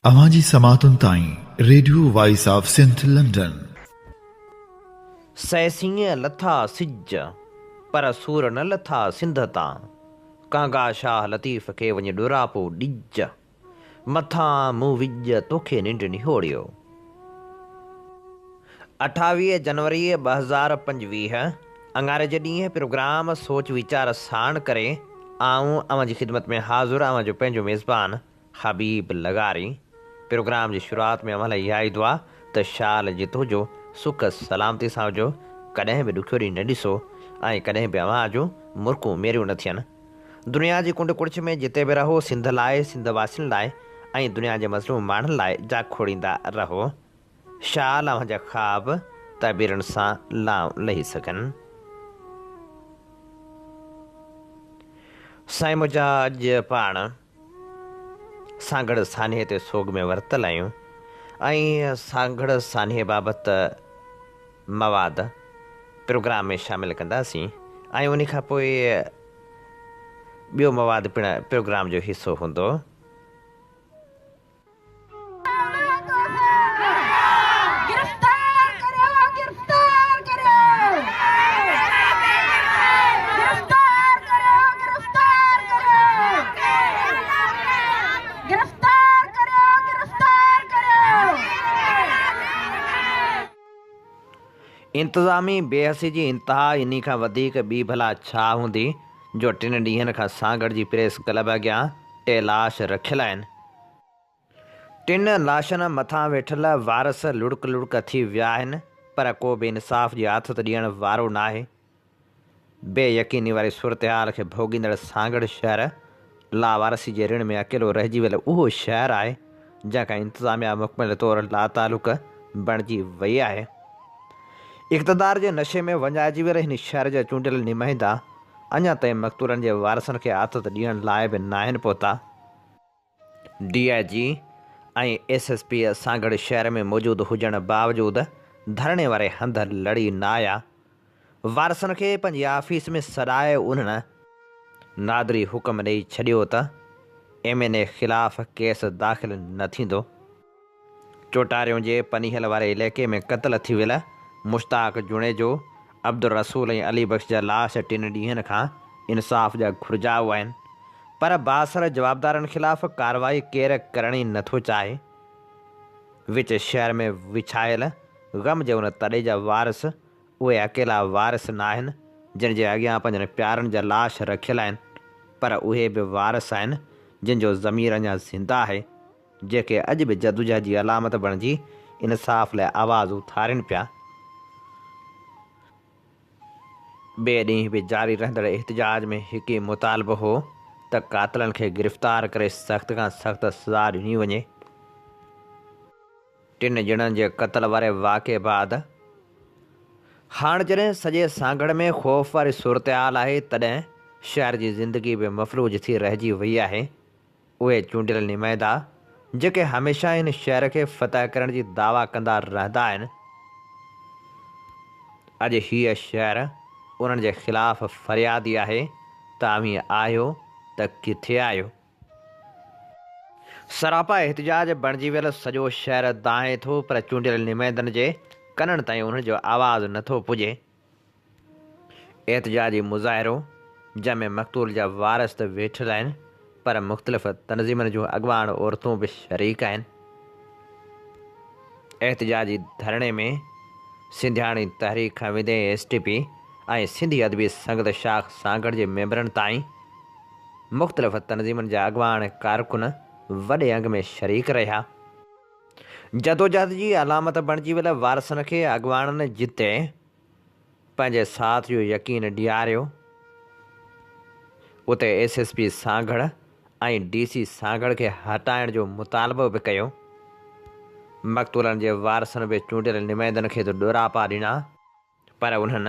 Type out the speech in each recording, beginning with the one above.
اوهان جي سماعتن تائين radio voice of Sindh London. سهسين لٿا سج، پر سور نه لٿا سنڌ تان، ڪانگا شاهه لطيف کي وڃي ڏوراپو ڏج، مٿان مون وڄ توکي ننڊ نهوڙيو. 28 جنوري 2025 اڱاري جي ڏينهن پروگرام سوچ ويچار ساڻ ڪري آئون اوهان جي خدمت ۾ حاضر اوهان جو پنهنجو ميزبان حبيب لغاري پروگرام جي شروعات ۾ اوهان لاء اها ئي دعا ته شال جت هجو، سک سلامتي سان هجو، ڪڏهن به ڏکيو ڏينهن نه ڏسو ۽ ڪڏهن به اوهان جون مرڪون ميريون نه ٿين. دنيا جي ڪنڊ ڪڙڇ ۾ جتي به رهو سنڌ لاء، سنڌ واسين لاء ۽ دنيا جي مظلوم ماڻهن لاء جاکوڙيندا رهو. شال اوهان جا خواب تعبيرن سان لانء لهي سگهن. سائين منهنجا اڄ پاڻ. سانگهڙ سانحي تي سوڳ ۾ ورتل آهيون ۽ سانگهڙ سانحي بابت مواد پروگرام ۾ شامل ڪنداسين ۽ ان کان پوء ٻيو مواد پڻ پروگرام جو حصو هوندو. گرفتار ڪريو گرفتار ڪريو گرفتار ڪريو گرفتار ڪريو گرفتار ڪريو گرفتار ڪريو. انتظامي بي حسي جي انتها انهي کان وڌيڪ ٻي ڀلا ڇا هوندي جو ٽن ڏينهن کان سانگهڙ جي پريس ڪلب اڳيان ٽي لاش رکيل آهن. ٽن لاشن مٿان ويٺل وارث لڙڪ لڙڪ ٿي ويا آهن پر ڪو به انصاف جي آٿت ڏيڻ وارو ناهي. بي يقيني واري صورتحال کي ڀوڳيندڙ سانگهڙ شهر لاوارثي جي رڻ ۾ اڪيلو رهجي ويل اهو شهر آهي جنهن کان انتظاميا مڪمل طور لاتعلق بڻجي وئي آهي. اقتدار جي نشي ۾ وڃائجي ويل هن شهر جا چونڊيل نمائندا اڃا تائين مقتولن جي وارثن کي آٿت ڏيڻ لاء به ناهن پهتا. D I G ۽ S S P Sanghar شهر ۾ موجود هجڻ باوجود ڌرڻي واري هنڌ لڙي نه آيا، وارثن کي پنهنجي آفيس ۾ سڏائي انهن نادري حڪم ڏئي ڇڏيو ته ايم اين اي خلاف ڪيس داخل نه ٿيندو. چوٽاريون جي پنيهل واري علائقي ۾ قتل ٿي ويل مشتاق جوڻيجو، عبدالرسول ۽ علي بخش جا لاش ٽن ڏينهن کان انصاف جا گهرجائو آهن پر بااثر جوابدارن خلاف ڪارروائي ڪير ڪرڻ ئي نٿو چاهي. وچ شهر ۾ وڇايل غم جي ان تڏي جا وارث اهي اڪيلا وارث ناهن جن جي اڳيان پنهنجن پيارن جا لاش رکيل آهن پر اهي به وارث آهن جن جو ضمير اڃا زنده آهي. جيڪي اڄ به جدوجهد جي علامت بڻجي انصاف لاء آواز اٿارين پيا. ٻئي ڏينهن به جاري رهندڙ احتجاج ۾ هڪ ئي مطالبو هو ته قاتلن کي گرفتار ڪري سخت کان سخت سزا ڏني وڃي. ٽن ڄڻن جي قتل واري واقعي بعد هاڻ جڏهن سڄي سانگهڙ ۾ خوف واري صورتحال آهي تڏهن شهر جي زندگي به مفلوج ٿي رهجي وئي آهي. اهي چونڊيل نمائندا جيڪي هميشه هن شهر کي فتح ڪرڻ جي دعويٰ ڪندا رهندا آهن، اڄ هيء شهر انهن جي خلاف فريادي آهي ته اوهين آهيو ته ڪٿي آهيو؟ سراپا احتجاج بڻجي ويل سڄو شهر دانهين ٿو پر چونڊيل نمائندن جي ڪنن تائين انهن جو آواز نٿو پڄي. احتجاجي مظاهرو جنهن ۾ مقتول جا وارث ته ويٺل آهن پر مختلف تنظيمن جون اڳواڻ عورتون به شريڪ آهن. احتجاجي ڌرڻي ۾ سنڌياڻي تحريڪ کان ويندي S T P ۽ Sindhi Adabi Sangat شاخ سانگهڙ جي ميمبرن تائين مختلف تنظيمن جا اڳواڻ ڪارڪن وڏي انگ ۾ شريڪ رهيا. جدوجهد جي علامت بڻجي ويل وارثن کي اڳواڻن جتي پنهنجي ساٿ جو يقين ڏياريو اتي S S P Sanghar ۽ D C Sanghar کي هٽائڻ جو مطالبو به ڪيو. مقتولن جي وارثن به چونڊيل نمائندن کي ته ڏوراپا ڏنا. پر انهن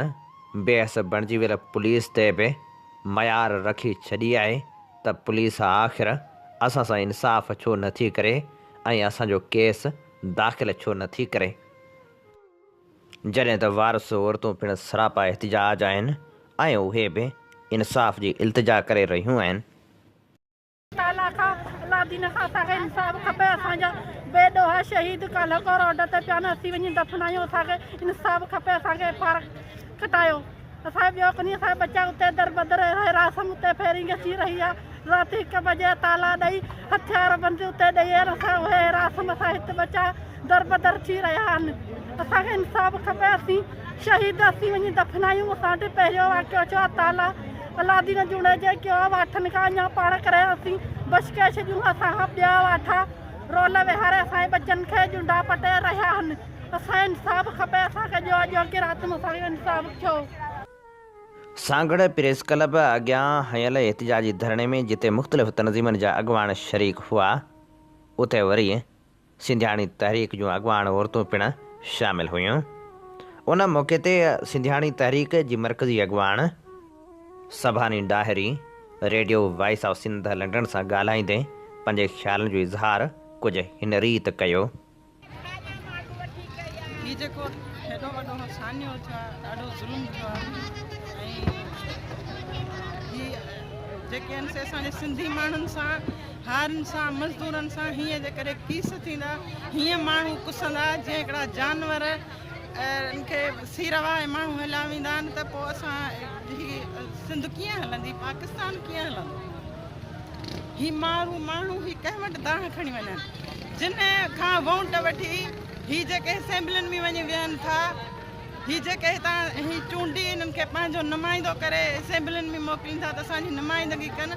بي حس بڻجي ويل پوليس تي به ميار رکي ڇڏي آهي ته پوليس آخر اسان سان انصاف ڇو نه ٿي ڪري ۽ اسان جو ڪيس داخل ڇو نه ٿي ڪري. جڏهن ته وارث عورتون پڻ سراپا احتجاج آهن ۽ اهي به انصاف جي التجا ڪري رهيون آهن. تعاليٰ کان الله الادين کان اسان کي انصاف کپي. اسان جا بي ڏوها شهيد ڪالهوڪو روڊ تي پيا آهن، اسين وڃي دفنايون. اسان کي انصاف کپي، اسان کي ايف I R ڪٽايو. اسان کي ٻيو ڪني، اسان جا ٻچا اتي دربدر راسم اتي فيرنگ اچي رهي آهي. رات 1 بجي تالا ڏئي هٿيار بند اتي ڏئي آهن. اسان اهي راسم، اسان هت ٻچا دربدر ٿي رهيا آهن. اسان کي انصاف کپي. اسين شهيد اسين وڃي دفنايون. اسان وٽ پهريون واقعو ٿيو آهي، تالا الادين جوڻيجي ڪيو آهي. واٺن کان اڃا پاڻ ڪري اسين بشڪي ڇڏيون. اسان کان ٻيا واٺا رول ويهاري اسان جي ٻچن کي ڄنڊا پٽي رهيا آهن. اسان کي انصاف کپي. اسان کي ڏيو اڄوڪي رات ۾ اسان کي انصاف ٿيو. سانگهڙ پريس ڪلب اڳيان هنيل احتجاجي ڌرڻي ۾ جتي مختلف تنظيمن جا اڳواڻ شريڪ هئا، اتي وري سنڌياڻي تحريڪ جون اڳواڻ عورتون پڻ شامل هيون. ان موقعي تي سنڌياڻي تحريڪ جي مرڪزي اڳواڻ Sabhani Dahri radio voice of Sindh London سان ڳالهائيندي پنهنجي خيالن جو اظهار ڪجهه هن ريت ڪيو. هي جيڪو هيڏو وڏو سانحو ٿيو آهي، ڏاڍو ظلم ٿيو آهي ۽ هي جيڪي آهن سي اسان جي سنڌي ماڻهن سان، هارين سان، مزدورن سان هيئن جيڪڏهن ڪيس ٿيندا، هيئن ماڻهو ڪسندا جيئن هڪڙا جانور ان کي سيروا ۽ ماڻهو هليا ويندا آهن ته پوء اسان هي سنڌ ڪيئن هلندي، پاڪستان ڪيئن هلندو؟ هي مارو ماڻهو هي ڪنهن وٽ دانهن کڻي وڃن؟ جن کان وونٽ وٺي هي جيڪي اسيمبلين ۾ وڃي ويهن ٿا، هي جيڪي هتان هي چونڊي انهن کي پنهنجو نمائندو ڪري اسيمبلين ۾ موڪلين ٿا ته اسان جي نمائندگي ڪن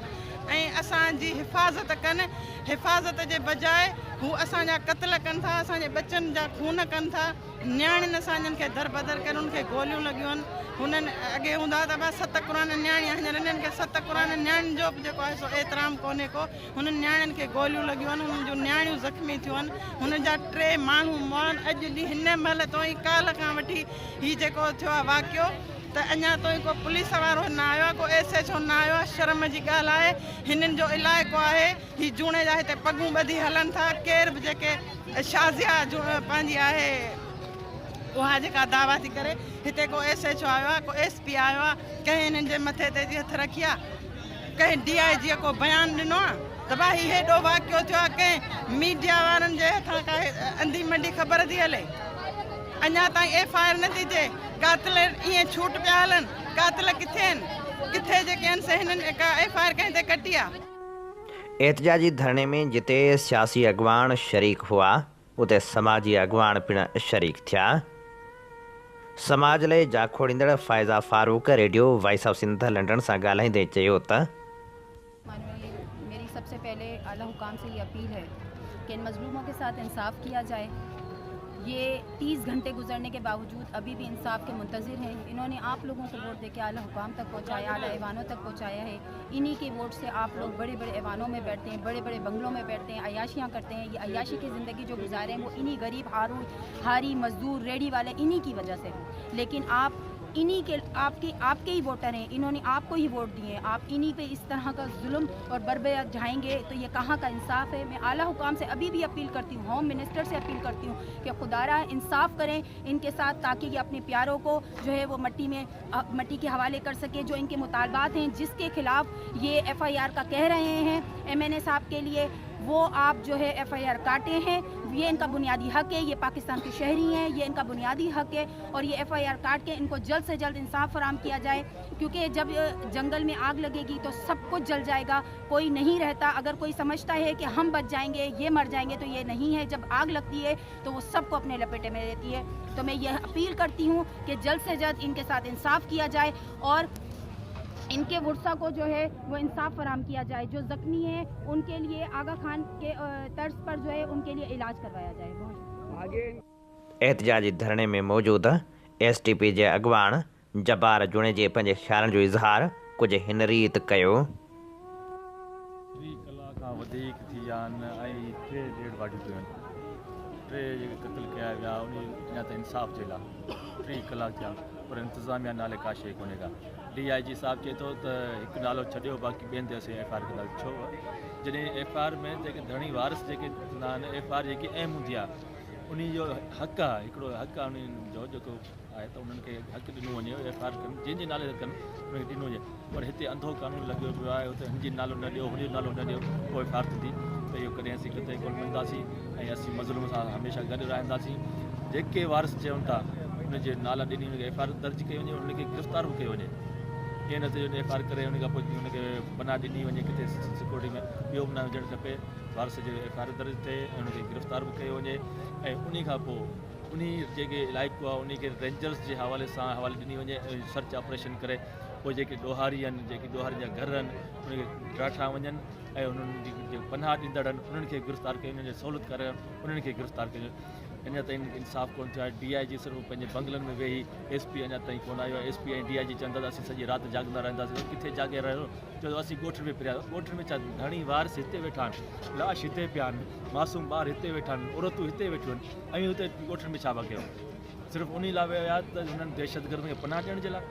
۽ اسان جي حفاظت ڪن، حفاظت جي بجاء هو اسان جا قتل ڪن ٿا، اسان جي ٻچن جا خون ڪن ٿا. نياڻين اسان جن کي دربدر ڪري انهن کي گوليون لڳيون آهن. هنن اڳي هوندا ته ڀا 7 قرآن نياڻي، هينئر انهن کي 7 قرآن نياڻين جو به جيڪو آهي سو احترام ڪونهي ڪو. هنن نياڻين کي گوليون لڳيون آهن، هنن جون نياڻيون زخمي ٿيون آهن، هنن جا 3 ماڻهو مئا آهن. اڄ ڏينهن هن مهل توئين ڪالهه کان وٺي هي جيڪو ٿيو آهي واقعو ته اڃا توئين ڪو پوليس وارو نه آيو آهي، ڪو ايس ايڇ او نه آيو آهي. شرم جي ڳالهه آهي، هنن جو علائقو آهي، هي جوڻيجا هتي پڳون ٻڌي هلن ٿا. ڪير به جيڪي شازيا پنهنجي آهي اها جيڪا دعويٰ ٿي ڪري، هتي ڪو ايس ايڇ او آيو آهي، ڪو ايس پي آيو آهي، ڪنهن هنن جي مٿي تي جي هٿ رکي آهي، ڪنهن ڊي I جيء ڪو بيان ڏنو آهي ته ڀاء هي هيڏو واقعو ٿيو آهي، ڪنهن ميڊيا وارن جي هٿان ڪا انڌي منڊي خبر ٿي هلي، اڃا تائين ايف I R نه ٿي ٿئي، قاتل ائين ڇوٽ پيا هلن، قاتل ڪٿي آهن، ڪٿي جيڪي آهن سي هنن ڪا ايف I R ڪنهن تي ڪٽي آهي. احتجاجي ڌرڻي ۾ جتي سياسي اڳواڻ شريڪ هئا، اتي سماجي اڳواڻ پڻ شريڪ ٿيا. سماج لئه جاکوڙيندڙ Faiza Farooq radio voice of Sindh London سان ڳالهائيندي چيو ته. ميري سب سي پهلي اعليٰ حڪام سي يي اپيل هي ڪي ان مظلومون ڪي ساٿ انصاف ڪيا جائي. يي 30 گهنٽي گذرني ڪي باوجود ابهي ڀي انصاف ڪي منتظر هين. انهون ني آپ لوگون ڪو ووٽ the ڪي اعليٰ حڪام تڪ پهچايا، اعليٰ ايوانون تڪ پهچايا هي. انهي ڪي ووٽ سي آپ لوگ بڙي بڙي ايوانون مين بيٺتي هين، بڙي بڙي بنگلو مين بيٺتي هين، عياشيان ڪرتي هين. يي عياشي ڪي زندگي جو گذاري هين وو انهي غريب هارو هاري مزدور ريڙهي والي انهي ڪي وجه سي. ليڪن آپ انهي ڪي آپ ڪي آپ ڪي هي ووٽر هين، انهون ني آپ ڪو هي ووٽ ديي هين. آپ انهي پي اس طرح ڪا ظلم اور بربريت ڍائين گي تو يي ڪهان ڪا انصاف هي. مين اعليٰ حڪام سي ابهي ڀي اپيل ڪرتي هون، هوم منسٽر سي اپيل ڪرتي هون ڪي خدارا انصاف ڪرين ان ڪي ساٿ تاڪي يي اپني پيارو ڪو جو هي وو مٽي مين مٽي ڪي حوالي ڪر سڪي. جو ان ڪي مطالبات هين جس ڪي خلاف يي ايف I R ڪا ڪهه رهي هين ايم اين اي صاحب ڪي ليي وو آپ جو هي ايف I R ڪاٽي هين. يي ان ڪا بنيادي حق هي، يي پاڪستان ڪي شهري هين، يي ان ڪا بنيادي حق هي اور يي ايف I R ڪاٽ ڪي ان ڪو جلد سي جلد انصاف فراهم ڪيا جائي ڪيونڪه جب جنگل مين آگ لگي گي تو سب ڪجھ جل جائي گا، ڪوئي نهين رهتا. اگر ڪوئي سمجهتا هي ڪي هم بچ جائين گي يي مر جائين گي تو يي نهين هي. جب آگ لگتي هي تو وو سب ڪو اپني لپيٽي مين ليتي هي. تو مين يه اپيل ڪرتي هون ڪي جلد سي جلد ان ڪي ساٿ انصاف ڪيا جائي اور ان ڪي ورثا ڪو جو هي وو انصاف فراهم ڪيا جائي. جو زخمي هي ان ڪي ليي آغا خان ڪي طرز پر جو هي ان ڪي ليي علاج ڪروايا جائي. بهت شڪريه. احتجاجي ڌرڻي ۾ موجود ايس ٽي پي جي اڳواڻ جبار جوڻيجي پنهنجي خيالن جو اظهار ڪجهه هن ريت ڪيو. 30 ڪلاڪ کان وڌيڪ ٿي ويا آهن ۽ 3 ڊيڊ باڊيون پيون آهن، 3 جيڪي قتل ڪيا ويا انهي اڃا تائين انصاف جي لاء 30 ڪلاڪ ٿيا پر انتظاميا نالي ڪا شيء ڪونهي ڪا. ڊي I جي صاحب چئي ٿو ته هڪ نالو ڇڏيو باقي ٻين تي اسين ايف I R ڪنداسين. ڇو جڏهن ايف I R ۾ جيڪي ڌڻي وارث جيڪي ٿيندا آهن ايف I R جيڪي اهم هوندي آهي انهي جو حق آهي، هڪڙو حق آهي انهن جو جيڪو آهي ته انهن کي حق ڏنو وڃي، ايف I R ڪن جنهن جي نالي تي ڪن انهن کي ڏنو وڃي پر هتي انڌو قانون لڳيو پيو آهي، اتي هن جي نالو نه ڏيو هن جو نالو نه ڏيو پوء ايف I R ٿيندي. ته اهو ڪڏهن اسين قطعي ڪونه مڃنداسين ۽ اسين مظلوم سان هميشه گڏ رهنداسين. جيڪي وارث چون ٿا ان جي نالا ڏني ان کي ايف I R درج ڪئي وڃي ان کي گرفتار به ڪيو وڃي. ائين نه ٿئي جو ايف I R ڪري ان کان پوء ان کي پناهه ڏني وڃي ڪٿي سيڪيورٽي ۾ اهو به نه هجڻ کپي. وارث جي ايف I R درج ٿئي ۽ ان کي گرفتار به ڪيو وڃي ۽ انهي کان پوء انهي جيڪي علائقو آهي انهي کي رينجرز جي حوالي سان حوالي ڏني وڃي ۽ سرچ آپريشن ڪري پوء جيڪي ڏوهاري آهن جيڪي ڏوهارين جا گهر آهن انهن کي ڊاٺا وڃن ۽ انهن جي جيڪي پناهه ڏيندڙ آهن انهن کي گرفتار ڪيو وڃي سهولتڪار انهن کي گرفتار ڪيو وڃي اڃا تائين انصاف ڪونه ٿيو آهي ڊي I جي صرف پنهنجي بنگلن ۾ ويهي ايس پي اڃا تائين ڪونه آيو آهي ايس پي ۽ ڊي I جي چون ٿا ته اسين سڄي رات جاڳندا رهنداسين ڪٿي جاڳي رهيو چيو ته اسين ڳوٺ ۾ ڦريا ڳوٺ ۾ ڇا ڌڻي وارث هتي ويٺا آهن لاش هتي پيا آهن معصوم ٻار هتي ويٺا آهن عورتون هتي ويٺيون آهن اوهين هتي ڳوٺن ۾ ڇا پيا ڪيو صرف انهي لاء ويا هيا ته هنن دهشتگردن کي پناهه ڏيڻ جي لاء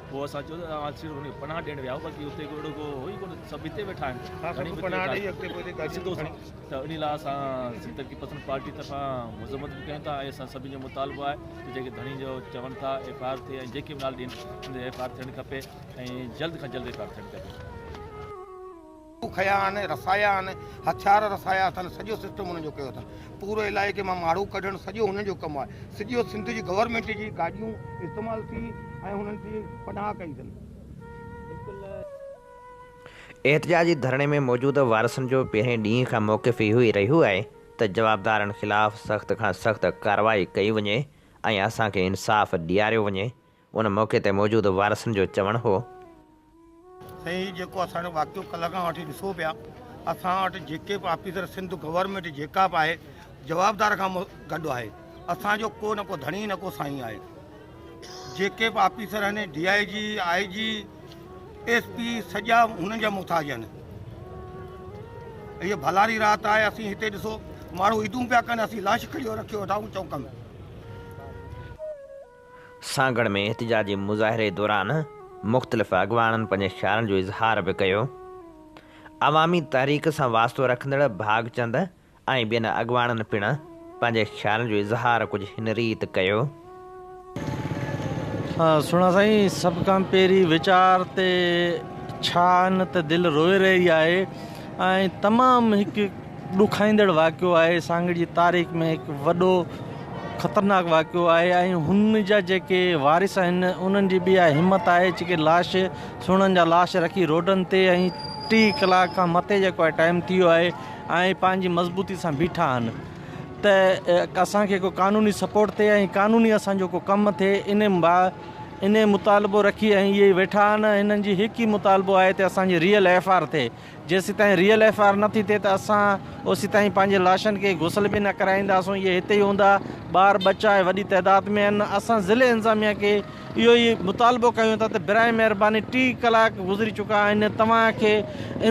پوء اسان چيو ته اوهان صرف هن کي پناهه ڏيڻ ويا آهيو باقي هتي ڪو اهڙو ڪو هو ئي ڪونه سڀ هتي ويٺا آهن گهڻي به هتي ويٺا آهن سڌو ته انهي لاء اسان سنڌ ترقي پسند پارٽي طرفان مذمت به ڪيون ٿا ۽ اسان سڀني جو مطالبو آهي ته جيڪي ڌڻي جو چون ٿا ايف I R ٿئي ۽ جيڪي به نالا ڏين ان تي ايف I R ٿيڻ کپي ۽ جلد کان جلد ايف I R ٿيڻ کپي. کنيا آهن، رسايا آهن، هٿيار رسايا اٿن، سڄو سسٽم انهن جو ڪيو اٿن. پورو علائقي مان ماڻهو ڪڍڻ سڄو هنن جو ڪم آهي. سڄو سنڌ جي گورنمينٽ جي گاڏيون استعمال ٿي ۽ هنن جي پناهه ڪئي اٿن. احتجاجي ڌرڻي ۾ موجود وارثن جو پهرين ڏينهن کان موقف اهو ئي رهيو آهي ته جوابدارن خلاف سخت کان سخت ڪارروائي ڪئي وڃي ۽ اسان کي انصاف ڏياريو وڃي. ان موقعي تي موجود وارثن جو چوڻ هو. سائين هي جيڪو اسان جو واقعو ڪلهه کان وٺي ڏسو پيا اسان وٽ جيڪي به آفيسر سنڌ گورنمينٽ جيڪا به آهي جوابدار کان گڏ آهي اسان جو ڪو نه ڪو ڌڻي نه ڪو سائين آهي جيڪي به آفيسر آهن D I G I G S P سڄا هنن جا محتاج آهن هي ڀلاري رات آهي اسين هتي ڏسو ماڻهو عيدون پيا ڪن اسين لاش کڻي رکيو ويٺا آهيون چونڪ ۾ سانگهڙ ۾ احتجاجي مظاهري دوران مختلف اڳواڻن پنهنجي خيالن جو اظهار به ڪيو. عوامي تحريڪ سان واسطو رکندڙ ڀاڳچند ۽ ٻين اڳواڻن پڻ پنهنجي خيالن جو اظهار ڪجهه هن ريت ڪيو. سهڻا سائين سڀ کان پهرين ويچار تي ڇا نه ته دل روئي رهي آهي ۽ تمام هڪ ڏکائيندڙ واقعو آهي سانگهڙ جي تاريخ ۾ هڪ وڏو خطرناڪ واقعو آهي ۽ هن جا جيڪي وارث آهن انهن جي به اها همت آهي جيڪي لاش سهڻن جا لاش رکي روڊن تي ۽ ٽي ڪلاڪ کان مٿي جيڪو آهي ٽائيم ٿي ويو آهي ۽ پنهنجي مضبوطي سان بيٺا آهن ته اسان کي ڪو قانوني سپورٽ ٿئي ۽ قانوني اسان جو ڪو ڪم ٿئي ان ان مطالبو رکي ۽ اهي ويٺا آهن هنن جي هڪ ئي مطالبو آهي ته اسان جي ريئل ايف آر ٿئي جيسيتائين ريئل ايف آر نه ٿي ٿئي ته اسان اوسيتائين پنهنجي لاشن کي غسل به نه ڪرائينداسون اهي هتي ئي هوندا ٻار ٻچا ۽ وڏي تعداد ۾ آهن اسان ضلعي انتظاميا کي اهو ئي مطالبو ڪيون ٿا ته براء مهرباني ٽي ڪلاڪ گذري چڪا آهن توهان کي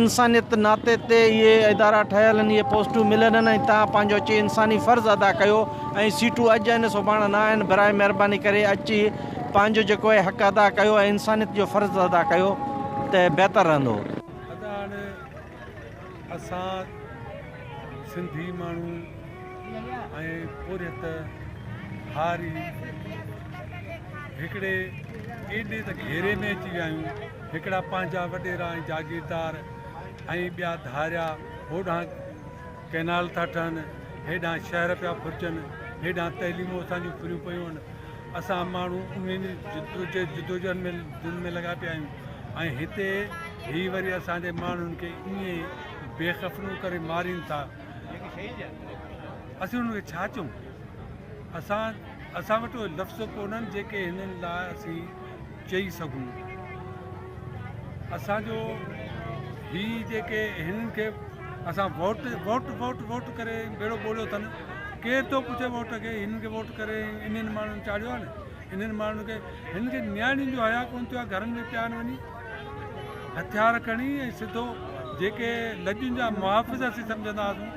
انسانيت ناتي تي اهي ادارا ٺهيل آهن اهي پوسٽون مليل آهن ۽ توهان پنهنجو اچي انساني فرض ادا ڪيو ۽ سيٽون اڄ آهن سڀاڻ نه آهن براء مهرباني ڪري اچي پنهنجو جيڪو آهي حق ادا ڪيو ۽ انسانيت جو فرض ادا ڪيو ته بهتر رهندو. ادا هاڻي اسان سنڌي ماڻهو ۽ پورهيت هاري هڪڙي ايڏي ته گهيري ۾ اچي ويا آهيون هڪڙا پنهنجا وڏيرا ۽ جاگيردار ۽ ٻيا ڌاريا هوڏانهن ڪئنال ٿا ٺهن هيڏانهن شهر پيا ڦرجن هيڏانهن تعليمون اسان جون ڦريون پيون آهن اسان ماڻهو انهن جدوجهد ۾ دن ۾ لڳا پيا آهيون ۽ هتي هي وري اسان جي ماڻهن کي ائين بيخفنو ڪري مارين ٿا اسين انهن کي ڇا چئون اسان اسان وٽ اهي لفظ ڪونهن جيڪي هنن لاء اسين چئي سگهون اسان جو هي جيڪي هنن کي اسان ووٽ ووٽ ووٽ ووٽ ڪري ٻيڙو ٻوڙيو اٿن ڪير ٿو پڇي ووٽ کي هنن کي ووٽ ڪري انهن ماڻهن چاڙهيو آهي نه انهن ماڻهن کي هنن کي نياڻين جو حياء ڪونه ٿيو آهي گهرن ۾ پيا آهن وڃي هٿيار کڻي ۽ سڌو جيڪي لڄن جا محافظ اسين سمجهندا هئاسون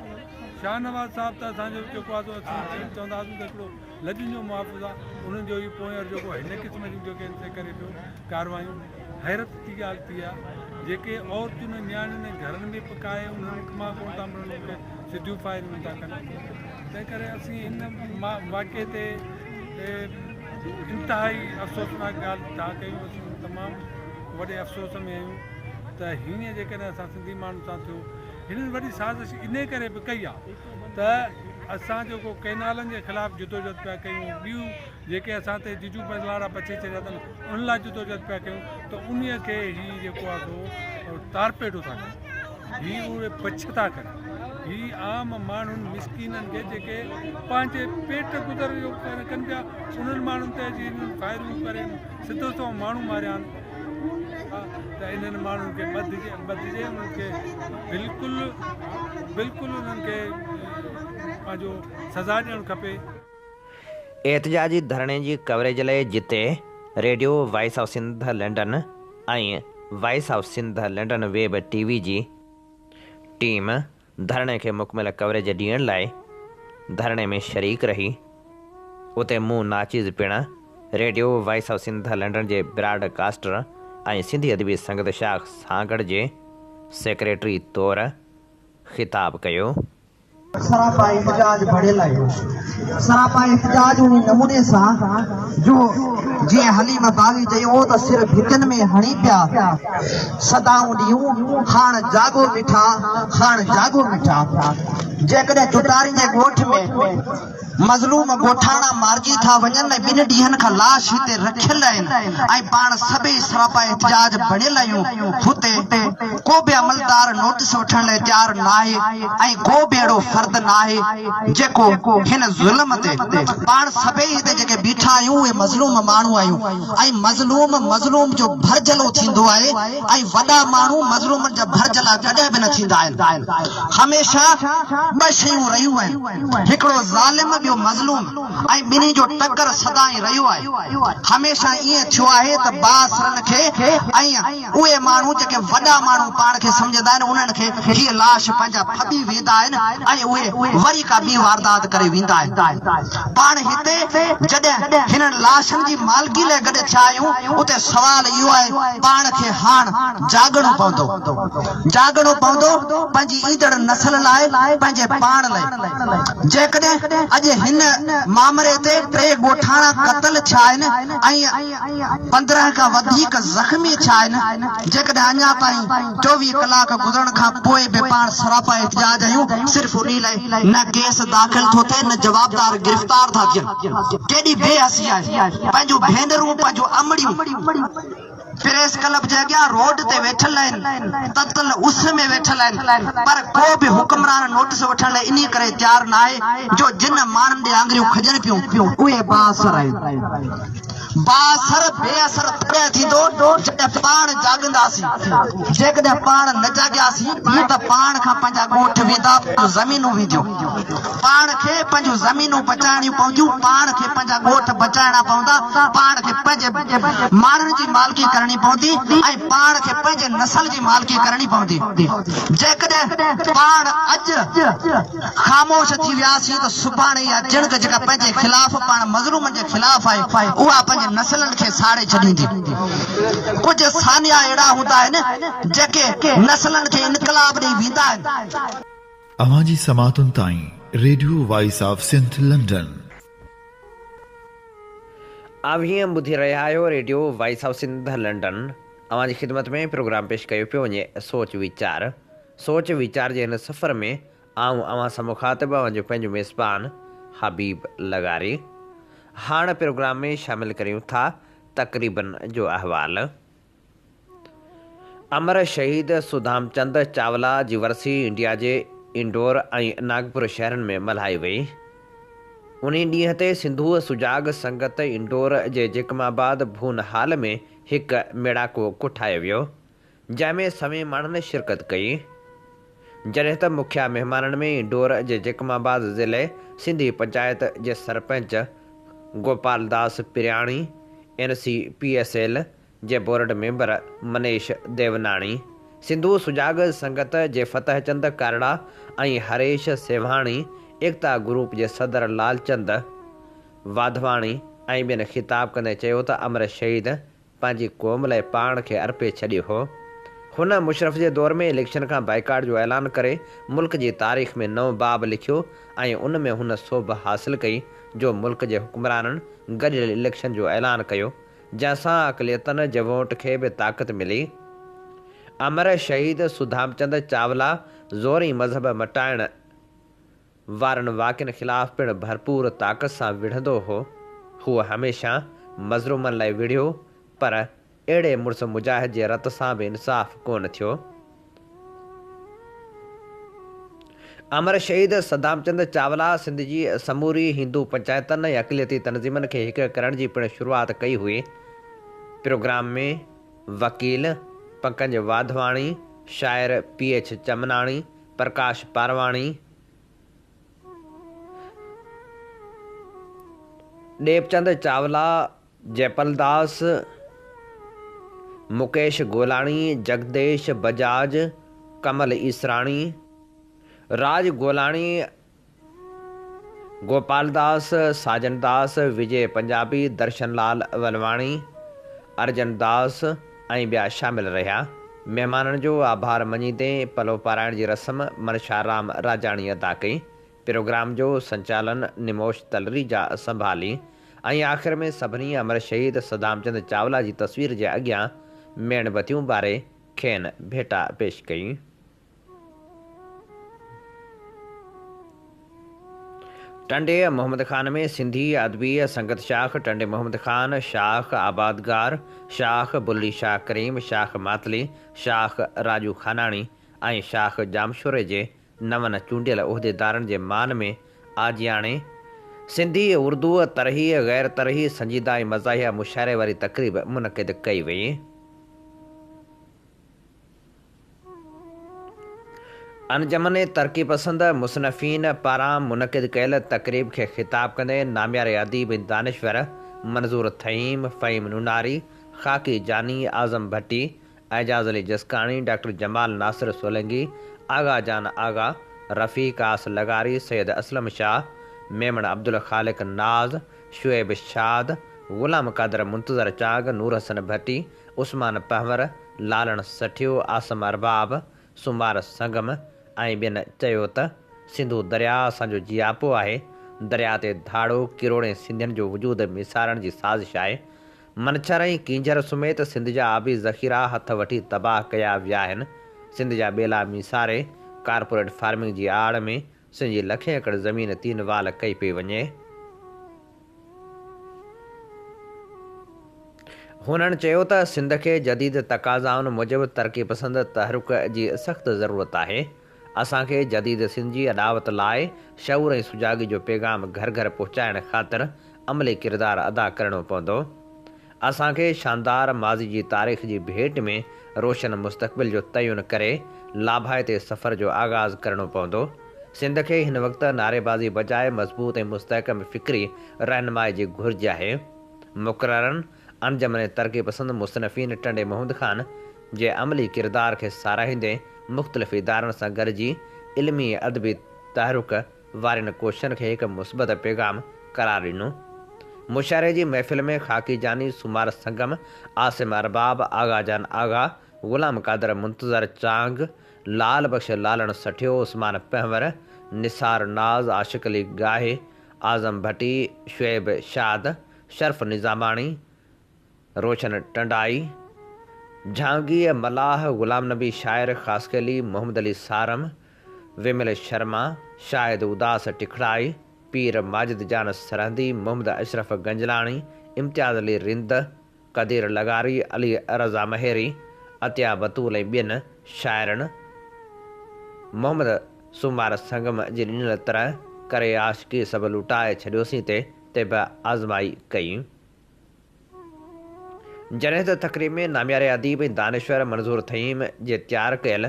شاهنواز صاحب ته اسانجو جيڪو آهي سو اسين چوندا هئاسون ته هڪڙو لڄن جو محافظ آهي انهن جو ئي پوئينر جيڪو هن قسم جون جيڪي هن تي ڪري پيو ڪاروايون حيرت جي ڳالهه ٿي آهي جيڪي عورتن ۽ نياڻين ۽ گهرن ۾ پڪائي انهن مان ڪونه ٿا مڙن انهن کي سڌيون فائرنگون ٿا ڪن تنهن ڪري اسين هن واقعي تي انتهائي افسوسناڪ ڳالهه ٿا ڪيون اسين تمام وڏي افسوس ۾ آهيون ته هيئن جيڪڏهن اسان سنڌي ماڻهن سان ٿيو. هنن وڏي سازش انهي ڪري به ڪئي آهي ته اسان جيڪو ڪئنالن جي خلاف جدوجهد پيا ڪيون ٻيون جيڪي اسان تي ججو بجلاڙا پڇي ڇڏيا اٿن ان لاء جدوجهد پيا ڪيون ته انهي کي هي جيڪو آهي سو تارپيڊو ٿا ڪن هي اهي پڇ ٿا ڪن هي عام ماڻهن مسڪينن کي جيڪي پنهنجي پيٽ گذر جو ڪن پيا انهن ماڻهن تي اچي هنن فائرون ڪري سڌو سنئون ماڻهو ماريا آهن ته انهن ماڻهن کي ٻڌجي ٻڌجي انهن کي بلڪل بلڪل انهن کي پنهنجو سزا ڏيڻ کپي. احتجاجي ڌرڻي جي ڪوريج لاء جتي radio voice of Sindh London ۽ voice of Sindh London web T V جي ٽيم ڌرڻي کي مڪمل ڪوريج ڏيڻ لاء ڌرڻي ۾ شريڪ رهي. اتي مون ناچيز پڻ radio voice of Sindh London جي براڊ ڪاسٽر ۽ سنڌي ادبي سنگت شاخ سانگهڙ جي سيڪريٽري طور خطاب ڪيو. سراپا احتجاج بڻيل آهيون. سراپا احتجاج انهي نموني سان جو جيئن حليم باغي چيو هو ته سر ڀتين ۾ هڻي پيا صدائون ڏيون هاڻ جاڳو مٺا هاڻ جاڳو مٺا جيڪڏهن چٽاري جي ڳوٺ ۾ مظلوم ڳوٺاڻا مارجي ٿا وڃن ۽ ٻن ڏينهن کان لاش هتي رکيل آهن ۽ پاڻ سڀئي سراپا احتجاج بڻيل آهيون هتي ڪو به عملدار نوٽس وٺڻ لاء تيار ناهي ۽ ڪو به اهڙو فرد ناهي جيڪو هن ظلم تي پاڻ سڀئي هتي جيڪي بيٺا آهيون اهي مظلوم ماڻهو آهيون ۽ مظلوم مظلوم جو ڀرجهلو ٿيندو آهي ۽ وڏا ماڻهو مظلومن جا ڀرجهلا ڪڏهن به نه ٿيندا آهن هميشه ٻه شيون رهيون آهن. هڪڙو ظالم ٻيو مظلوم ۽ ٻنهي جو ٽڪر سدائين رهيو آهي. هميشه ائين ٿيو آهي ته بااثرن کي ۽ اهي ماڻهو جيڪي وڏا ماڻهو پاڻ کي سمجهندا آهن انهن کي هي لاش پنهنجا ڦٻي ويندا آهن ۽ اهي وري ڪا ٻي واردات ڪري ويندا آهن. پاڻ هتي جڏهن هنن لاشن جي مالڪي لاء گڏ ٿيا آهيون اتي سوال اهو آهي پاڻ کي هاڻ جاڳڻو پوندو. جاڳڻو پوندو پنهنجي ايندڙ نسل لاء پنهنجي پاڻ لاء. جيڪڏهن اڄ هن مامري تي ٽي ڳوٺاڻا قتل ٿيا آهن ۽ 15 کان وڌيڪ زخمي ٿيا آهن، جيڪڏهن اڃا تائين 24 ڪلاڪ گذرڻ کان پوء به پاڻ سراپا احتجاج آهيون صرف انهي لاء نه ڪيس داخل ٿو ٿئي نه جوابدار گرفتار ٿا ٿين. ڪيڏي بي حسي آهي پنهنجون ڀينرون پنهنجون امڙيون. پريس ڪلب جي اڳيان روڊ تي ويٺل آهن، تتل اس ۾ ويٺل آهن، پر ڪو به حڪمران نوٽس وٺڻ لاء انهي ڪري تيار ناهي جو جن ماڻهن ڏي آڱريون کڄن پيون، اهي بااثر آهن. بااثر بي اثر تڏهن ٿيندو جڏهن پاڻ جاڳنداسين. جيڪڏهن پاڻ نه جاڳياسين ته پاڻ کان پنهنجا ڳوٺ ويندا، پنهنجون زمينون وينديون. پاڻ کي پنهنجون زمينون بچائڻيون پونديون، پاڻ کي پنهنجا ڳوٺ بچائڻا پوندا، پاڻ کي پنهنجي ماڻهن جي مالڪي ڪرڻي پوندي ۽ پاڻ کي پنهنجي نسل جي مالڪي ڪرڻي پوندي. جيڪڏهن پاڻ اڄ خاموش ٿي وياسين ته سڀاڻي اها چڻگ جيڪا پنهنجي خلاف پاڻ مظلومن جي خلاف آهي اها پنهنجي نسلن کي ساڙي ڇڏيندي. ڪجهه سانحا اهڙا هوندا آهن جيڪي نسلن کي انقلاب ڏئي ويندا آهن. اوهان جي سماعتن تائين radio voice of Sindh London. اوهين ٻڌي رهيا آهيو radio voice of Sindh London اوهان جي خدمت ۾ پروگرام پيش ڪيو پيو وڃي سوچ ويچار سوچ ويچار جي هن سفر ۾ آئون اوهان سان مخاطب اوهان جو پنهنجو ميزبان حبيب لغاري هاڻ پروگرام ۾ شامل ڪريون ٿا تقريبن جو احوال. امر شهيد سڌامچند چاولا جي ورسي انڊيا جي انڊور ۽ ناگپور شهرن ۾ ملهائي وئي. انهي ڏينهن تي سنڌوء سجاڳ سنگت انڊور جي جيڪب آباد ڀون هال ۾ هڪ ميڙاڪو ڪوٺايو ويو، جنهن ۾ سوين ماڻهن شرڪت ڪئي. جڏهن ته مکيه مهمانن ۾ انڊور جي جيڪب آباد ضلعي سنڌي پنچائت جي sarpanch Gopal Das Priyani, N C P S L جي بورڊ ميمبر منيش ديوناڻي، سنڌو سجاڳ سنگت جي فتح چند ڪارڙا ۽ هريش سيوهاڻي، ايڪتا گروپ جي صدر لالچند واڌواڻي ۽ ٻين خطاب ڪندي چيو ته امر شهيد پنهنجي قوم لاء پاڻ کي ارپي ڇڏيو هو. هن مشرف جي دور ۾ اليڪشن کان بائيڪاٽ جو اعلان ڪري ملڪ جي تاريخ ۾ نئون باب لکيو ۽ ان ۾ هن سوڀ حاصل ڪئي جو ملڪ جي حڪمرانن گڏيل اليڪشن جو اعلان ڪيو جنهن سان اقليتن جي ووٽ کي به طاقت ملي. امر شهيد سڌامچند چاولا زوري مذهب مٽائڻ وارن واقعن خلاف پڻ ڀرپور طاقت سان وڙهندو هو. هو هميشه مظلومن لاء وڙهيو پر اهڙي مڙس مجاهد جي رت سان به انصاف ڪونه ٿيو. امر شهيد صدام چند چاولا سنڌ جي سموري هندو پنچائتن ۽ اقليتي تنظيمن کي هڪ ڪرڻ جي پڻ شروعات ڪئي هئي. پروگرام ۾ وڪيل پنڪج واڌواڻي، شاعر پي ايڇ چمناڻي، پرڪاش پارواڻي، ديپچند چاولا، جئپلداس، مڪيش گولاڻي، جگديش بجاج، ڪمل ايسراڻي، راج گولاڻي، گوپالداس، ساجن داس، وجي پنجابي، درشن لال ولواڻي، ارجن داس ۽ ٻيا شامل رهيا. مهمانن جو آڀار مڃيندي پلو پارائڻ جي رسم منشا رام راجاڻي ادا ڪئي. پروگرام جو سنچالن نموش تلريجا سنڀالي ۽ آخر ۾ سڀني امر شهيد سدامچند چاولا جي تصوير جي اڳيان ميڻ بتيون ٻاري کين ڀيٽا پيش ڪئي. ٽنڊي محمد خان ۾ سنڌي ادبي سنگت شاخ ٽنڊي محمد خان، شاخ آبادگار، شاخ بلڙي شاهه ڪريم، شاخ ماتلي، شاخ راڄو خاناڻي ۽ شاخ ڄامشوري جي نون چونڊيل عهديدارن جي مان ۾ آجياڻي، سنڌي، اردو، طرحي، غير طرحي، سنجيده ۽ مزاحيه مشاعري واري تقريب منعقد ڪئي وئي. انجمن ترقي پسند مصنفين پاران منعقد ڪيل تقريب کي خطاب ڪندي نامياري اديب ۽ دانشور منظور ٿهيم، فهيم نوناري، خاڪي جاني، اعظم ڀٽي، اعجاز علي جسڪاڻي، ڊاڪٽر جمال ناصر سولنگي، آغا جان آغا، رفيق آس لغاري، سيد اسلم شاهه، ميمڻ عبدالخالق ناز، شعيب شاد، غلام قادر منتظر چانگ، نور حسن ڀٽي، عثمان پنهور، لالڻ سٺيو، عاصم ارباب، سومار سنگم ۽ ٻين چيو ته سنڌو درياء اسان جو جياپو آهي، درياء تي ڌاڙو ڪروڙين سنڌين جو وجود ميسارڻ جي سازش آهي، منڇر ۽ ڪينجهر سميت سنڌ جا آبي ذخيرا هٿ وٺي تباهه ڪيا ويا آهن، سنڌ جا ٻيلا ميساري ڪارپوريٽ فارمنگ جي آڙ ۾ سنڌ جي لکين ايڪڙ زمين تين وال ڪئي پئي وڃي. هنن چيو ته سنڌ کي جديد تقاضائن موجب ترقي پسند تحرڪ جي سخت ضرورت آهي. اسان کي جديد سنڌ جي اڏاوت لاء شعور ۽ سجاڳي جو پيغام گهر گهر پهچائڻ خاطر عملي ڪردار ادا ڪرڻو پوندو. اسان کي شاندار ماضي جي تاريخ جي ڀيٽ ۾ روشن مستقبل جو تعين ڪري لاڀائتي سفر جو آغاز ڪرڻو پوندو. سنڌ کي هن وقت نعريبازي بجاء مضبوط ۽ مستحڪم فڪري رهنمائي جي گهرج آهي. مقررن انجمن ترقي پسند مصنفين ٽنڊي محمد خان جي عملي ڪردار کي ساراهيندي مختلف ادارن سان گڏجي علمي ۽ ادبي تحرڪ وارين ڪوششن کي هڪ مثبت پيغام قرار ڏنو. مشاعري جي محفل ۾ خاڪي جاني، سومار سنگم، عاصم ارباب، آغا جان آغا، غلام قادر منتظر چانگ، لعل بخش لالڻ سٺيو، عثمان پنهور، نثار ناز، عاشق علي ڳاهي، اعظم ڀٽي، شعيب شاد، شرف نظاماڻي، روشن ٽنڊائي، جھانگيء ملاح، غلام نبي شاعر خاصخيلي، محمد علي صارم، ومل شرما، شاهد اداس ٽکڙائي، پير ماجد جان سرهندي، محمد اشرف گنجلاڻي، امتياز علي رند، قدير لغاري، علي رضا مهيري، عطيه بتول ۽ ٻين شاعرن محمد سومار سنگم جي ڏنل طرح ڪري عاشقي سڀ لٽائي ڇڏيوسين تي طبع آزمائي ڪئي. جڏهن ته تقريب ۾ نامياري اديب ۽ دانشور منظور ٿهيم جي تيار ڪيل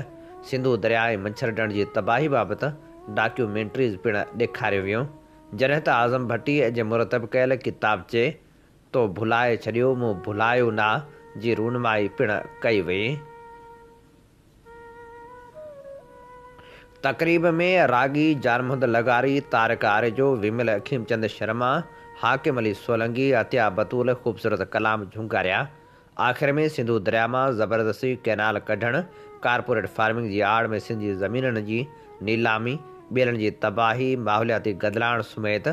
سنڌو درياء ۽ منڇر ڍنڍ جي تباهي بابت ڊاڪيومينٽريز پڻ ڏيکاريو ويو جڏهن ته اعظم ڀٽي جي مرتب ڪيل ڪتابچي تو ڀلائي ڇڏيو مون ڀلايو نا جي رونمائي پڻ ڪئي وئي. تقريب ۾ راڳي جان محمد لغاري، طارق آريجو، ومل کيمچند شرما، حاڪم علي سولنگي، عطيه بتول خوبصورت ڪلام جهونگاريا. آخر ۾ سنڌو درياء مان زبردستي ڪئنال ڪڍڻ، ڪارپوريٽ فارمنگ جي آڙ ۾ سنڌ جي زمينن جي نيلامي، ٻيلن جي تباهي، ماحولياتي گدلاڻ سميت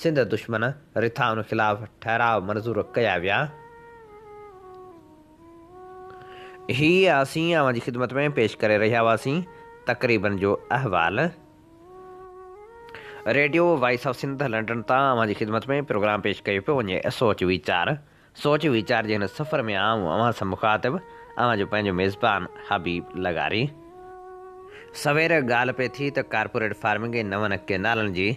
سنڌ دشمن رٿائن خلاف ٺهراء منظور ڪيا ويا. هي اسين اوهان جي خدمت ۾ پيش ڪري رهيا هئاسين تقريبن جو احوال. Radio voice of Sindh London تان اوهان جي خدمت ۾ پروگرام پيش ڪيو پيو وڃي سوچ ويچار. سوچ ويچار جي هن سفر ۾ آئون اوهان سان مخاطب اوهان جو پنهنجو ميزبان حبيب لغاري. سوير ڳالهه پئي ٿي ته ڪارپوريٽ فارمنگ ۽ نون ڪينالن جي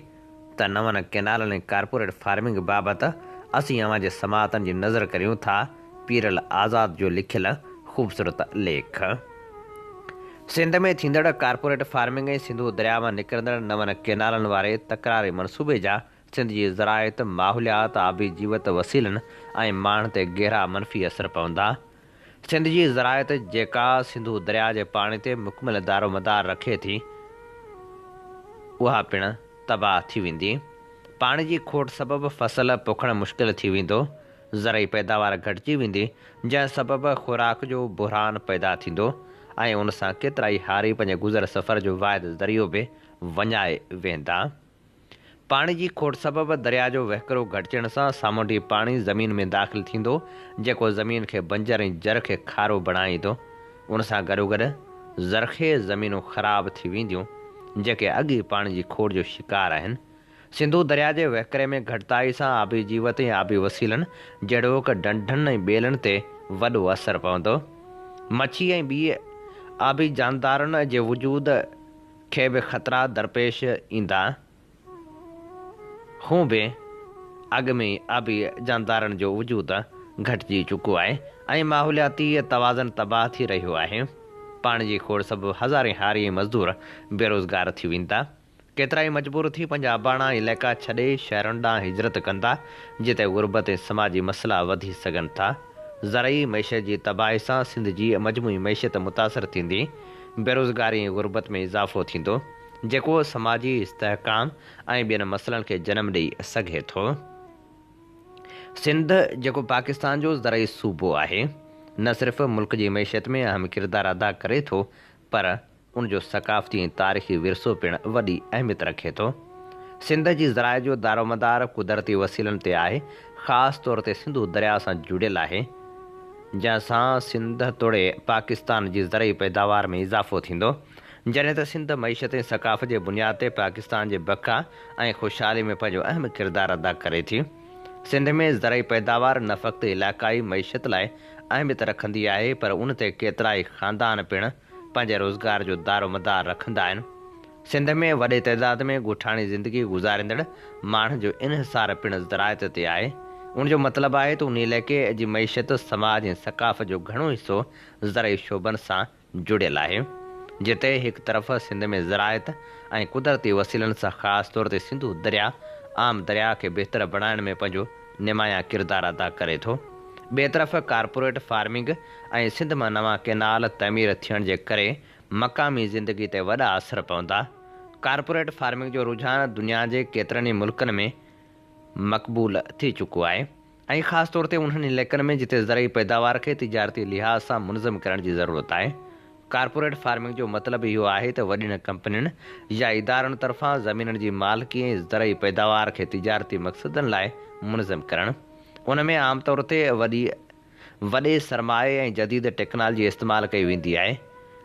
ته نون ڪينالن ۽ ڪارپوريٽ فارمنگ بابت اسين اوهان جي سماعتن جي نذر ڪريون ٿا پيرل آزاد جو لکيل خوبصورت ليک. سنڌ ۾ ٿيندڙ ڪارپوريٽ فارمنگ ۽ سنڌو درياء مان نڪرندڙ نون ڪينالن واري تڪراري منصوبي جا سنڌ جي زراعت، ماحوليات، آبي جيوت وسيلن ۽ ماڻهن تي گهرا منفي اثر پوندا. سنڌ جي زراعت جيڪا سنڌو درياء جي پاڻي تي مڪمل دارومدار رکي ٿي، اها پڻ تباهه ٿي ويندي. پاڻي جي کوٽ سبب فصل پوکڻ مشڪل ٿي ويندو، زرعي پيداوار گهٽجي ويندي، جنهن سبب خوراڪ جو بحران پيدا ٿيندو ۽ ان سان ڪيترائي هاري پنهنجي گذر سفر جو واحد ذريعو به وڃائي ويهندا. پاڻي جي کوٽ سبب درياء جو وهڪرو گهٽجڻ سان سامونڊي پاڻي زمين ۾ داخل ٿيندو، جيڪو زمين کي بنجر ۽ جر کي کارو بڻائيندو. ان سان گڏوگڏ زرخيز زمينون خراب ٿي وينديون، جيڪي اڳ ئي پاڻي جي کوٽ جو شڪار آهن. سنڌو درياء جي وهڪري ۾ گهٽتائي سان آبي جيوت ۽ آبي وسيلن جهڙوڪ ڍنڍن ۽ ٻيلن تي وڏو اثر پوندو. مڇي ۽ ٻي آبي جاندارن جي وجود کي به خطرا درپيش ايندا. هونء به اڳ ۾ ئي آبي جاندارن جو وجود گهٽجي چڪو آهي ۽ ماحولياتي توازن تباهه ٿي رهيو آهي. پاڻي جي کوٽ سبب هزارين هاري ۽ مزدور بيروزگار ٿي ويندا. ڪيترائي مجبور ٿي پنهنجا اباڻا علائقا ڇڏي شهرن ڏانهن هجرت ڪندا، جتي غربت ۽ سماجي مسئلا وڌي سگهن ٿا. زرعي معيشت جي تباهي سان سنڌ جي مجموعي معيشت متاثر ٿيندي، بيروزگاري ۽ غربت ۾ اضافو ٿيندو، جيڪو سماجي استحڪام ۽ ٻين مسئلن کي جنم ڏئي سگهي ٿو. سنڌ، جيڪو پاڪستان جو زرعي صوبو آهي، نه صرف ملڪ جي معيشت ۾ اهم ڪردار ادا ڪري ٿو، پر ان جو ثقافتي ۽ تاريخي ورثو پڻ وڏي اهميت رکي ٿو. سنڌ جي زراعت جو دارومدار قدرتي وسيلن تي آهي، خاص طور تي سنڌو درياء سان جڙيل آهي، جنهن سان سنڌ توڙي پاڪستان جي زرعي پيداوار ۾ اضافو ٿيندو. جڏهن ته سنڌ معيشت ۽ ثقافت جي بنياد تي پاڪستان جي بقا ۽ خوشحالي ۾ پنهنجو اهم ڪردار ادا ڪري ٿي. سنڌ ۾ زرعي پيداوار نه فقط علائقائي معيشت لاء اهميت رکندي آهي پر ان تي ڪيترائي خاندان پڻ پنهنجي روزگار جو دارومدار رکندا آهن. سنڌ ۾ وڏي تعداد ۾ ڳوٺاڻي زندگي گذاريندڙ ماڻهن جو انحصار پڻ زراعت تي آهي. ان جو مطلب آهي ته ان علائقي جي معيشت، سماج ۽ ثقافت جو گهڻو حصو زرعي شعبن سان جڙيل آهي. جتي هڪ طرف سنڌ ۾ زراعت ۽ قدرتي وسيلن سان خاص طور تي سنڌو درياء عام درياء کي بهتر بڻائڻ ۾ پنهنجو نمايان ڪردار ادا ڪري ٿو. ٻئي طرف ڪارپوريٽ فارمنگ ۽ سنڌ مان نوان ڪئنال تعمير ٿيڻ جي ڪري مقامي زندگي تي وڏا اثر پوندا. ڪارپوريٽ فارمنگ جو رجحان دنيا جي ڪيترن ئي ملڪن ۾ مقبول ٿي چڪو آهي ۽ خاص طور تي انهن علائقن ۾ جتي زرعي پيداوار کي تجارتي لحاظ سان منظم ڪرڻ جي ضرورت آهي. ڪارپوريٽ فارمنگ جو مطلب اهو آهي ته وڏين ڪمپنين يا ادارن طرفان زمينن جي مالڪي ۽ زرعي پيداوار کي تجارتي مقصدن لاء منظم ڪرڻ. ان ۾ عام طور تي وڏي وڏي سرمائي ۽ جديد ٽيڪنالجي استعمال ڪئي ويندي آهي،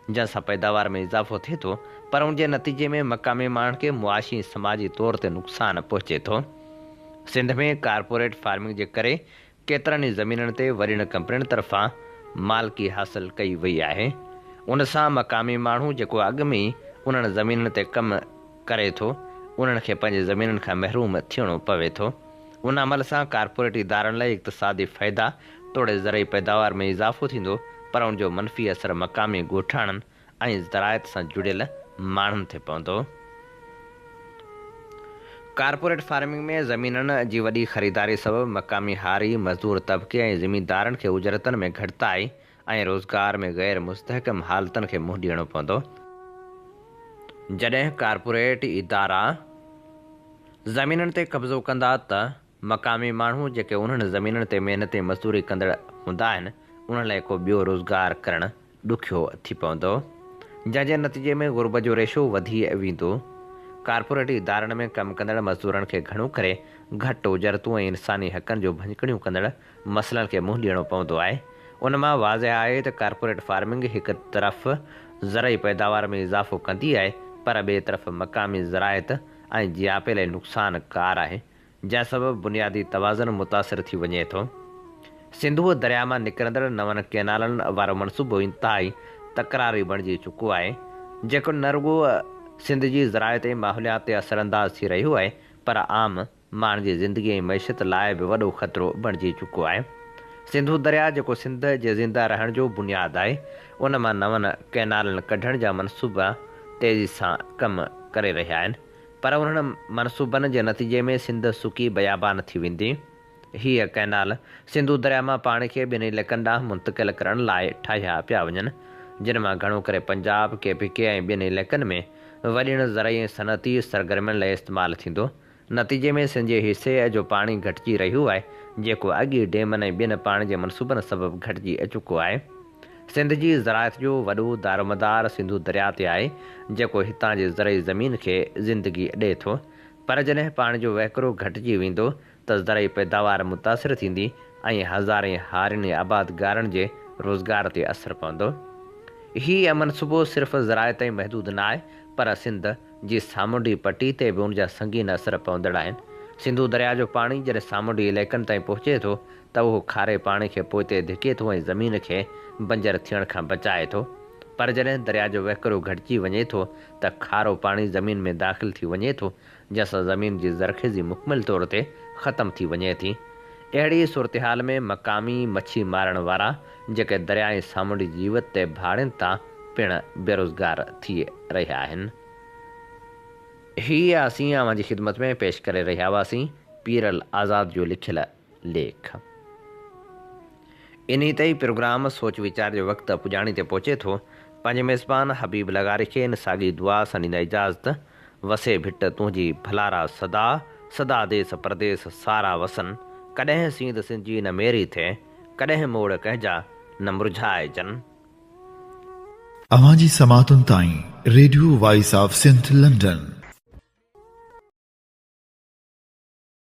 جنهن سان پيداوار ۾ اضافو ٿئي ٿو، پر ان جي نتيجي ۾ مقامي ماڻهن کي معاشي ۽ سماجي طور تي نقصان پهچي ٿو. سنڌ ۾ ڪارپوريٽ فارمنگ جي ڪري ڪيترن ئي زمينن تي وڏين ڪمپنين طرفان مالڪي حاصل ڪئي وئي آهي. ان سان مقامي ماڻهو جيڪو اڳ ۾ ئي انهن زمينن تي ڪم ڪري ٿو، انهن کي پنهنجي زمينن کان محروم ٿيڻو پوي ٿو. ان عمل سان ڪارپوريٽ ادارن لاء اقتصادي فائدا توڙي زرعي پيداوار ۾ اضافو ٿيندو پر ان جو منفي اثر مقامي ڳوٺاڻن ۽ زراعت سان جڙيل ماڻهن تي پوندو. ڪارپوريٽ فارمنگ ۾ زمينن جي وڏي خريداري سبب مقامي هاري، مزدور طبقي ۽ زميندارن کي اجرتن ۾ گهٽتائي ۽ روزگار ۾ غير مستحڪم حالتن کي منهن ڏيڻو پوندو. جڏهن ڪارپوريٽ ادارا زمينن تي قبضو ڪندا ته مقامي ماڻهو جيڪي انهن زمينن تي محنت ۽ مزدوري ڪندڙ هوندا آهن، انهن لاء ڪو ٻيو روزگار ڪرڻ ڏکيو ٿي پوندو، جنهن جي نتيجي ۾ غربت جو ريشو وڌي ويندو. ڪارپوريٽ ادارن ۾ ڪم ڪندڙ مزدورن کي گهڻو ڪري گهٽ اجرتون ۽ انساني حقن جو ڀڃڪڙيون ڪندڙ مسئلن کي منهن ڏيڻو پوندو آهي. ان مان واضح آهي ته ڪارپوريٽ فارمنگ هڪ طرف زرعي پيداوار ۾ اضافو ڪندي آهي، پر ٻئي طرف مقامي زراعت ۽ جياپي لاء نقصان ڪار آهي، جنهن سبب بنيادي توازن متاثر ٿي وڃي ٿو. سنڌوء درياء مان نڪرندڙ نون ڪئنالن وارو منصوبو انتهائي تڪراري بڻجي چڪو آهي، جيڪو نه رڳو سنڌ جي زراعت ۽ ماحوليات تي اثرانداز ٿي رهيو آهي، پر عام ماڻهن جي زندگي ۽ معيشت لاء به وڏو خطرو بڻجي چڪو آهي. سنڌو درياء جيڪو سنڌ جي زنده رهڻ جو بنياد آهي، ان مان نون ڪئنالن ڪڍڻ جا منصوبا تيزي سان ڪم ڪري رهيا آهن، پر انهن منصوبن جي نتيجي ۾ سنڌ سڪي بيابان ٿي ويندي. هيء ڪئنال سنڌو درياء مان پاڻي کي ٻين علائقن ڏانهن منتقل ڪرڻ لاء ٺاهيا پيا وڃن، جن مان گهڻو ڪري پنجاب، ڪي پي ڪي ۽ ٻين علائقن ۾ وڏين زرعي ۽ صنعتي سرگرمين لاء استعمال ٿيندو. نتيجي ۾ سنڌ جي حصي جو پاڻي گهٽجي رهيو آهي، جيڪو اڳ ئي ڊيمن ۽ ٻين پاڻي جي منصوبن سبب گهٽجي چڪو آهي. سنڌ جي زراعت جو وڏو دارومدار سنڌو درياء تي آهي، جيڪو هتان جي زرعي زمين کي زندگي ڏئي ٿو. پر جڏهن پاڻي جو وهڪرو گهٽجي ويندو ته زرعي پيداوار متاثر ٿيندي ۽ هزارين هارين ۽ آبادگارن جي روزگار تي اثر پوندو. هي منصوبو صرف زراعت تائين محدود نه آهي، پر سنڌ جي سامونڊي پٽي تي به ان جا سنگين اثر پوندڙ آهن. سنڌو درياء جو پاڻي جڏهن سامونڊي علائقن تائين پهچي ٿو ته اهو کاري پاڻي کي پوئتي ڌڪي ٿو ۽ زمين کي بنجر ٿيڻ کان بچائي ٿو. پر جڏهن درياء جو وهڪرو گهٽجي وڃي ٿو ته کارو پاڻي زمين ۾ داخل ٿي وڃي ٿو، جنهن سان زمين جي زرخيزي مڪمل طور تي ختم ٿي وڃي ٿي. اهڙي صورتحال ۾ مقامي مڇي مارڻ وارا جيڪي درياء ۽ سامونڊي جيوت تي ڀاڙين ٿا، پڻ بيروزگار ٿي رهيا آهن. هي اسين اوهان جي خدمت ۾ پيش ڪري رهيا هئاسين پيرل آزاد جو لکيل ليک. انهي تي ئي پروگرام سوچ ويچار جو وقت پڄاڻي تي پهچي ٿو. پنهنجي ميزبان حبيب لغاري کي ان ساڳي دعا سان ڏيندا اجازت، وسي ڀٽ تنهنجي ڀلارا سدا، سدا ديس پرديس سارا وسن، ڪڏهن سينڌ سنجي نه ميري ٿئي، ڪڏهن موڙ ڪنهن جا نه مرجهائجن. اوهان جي سماعتن تائين radio voice of Sindh London.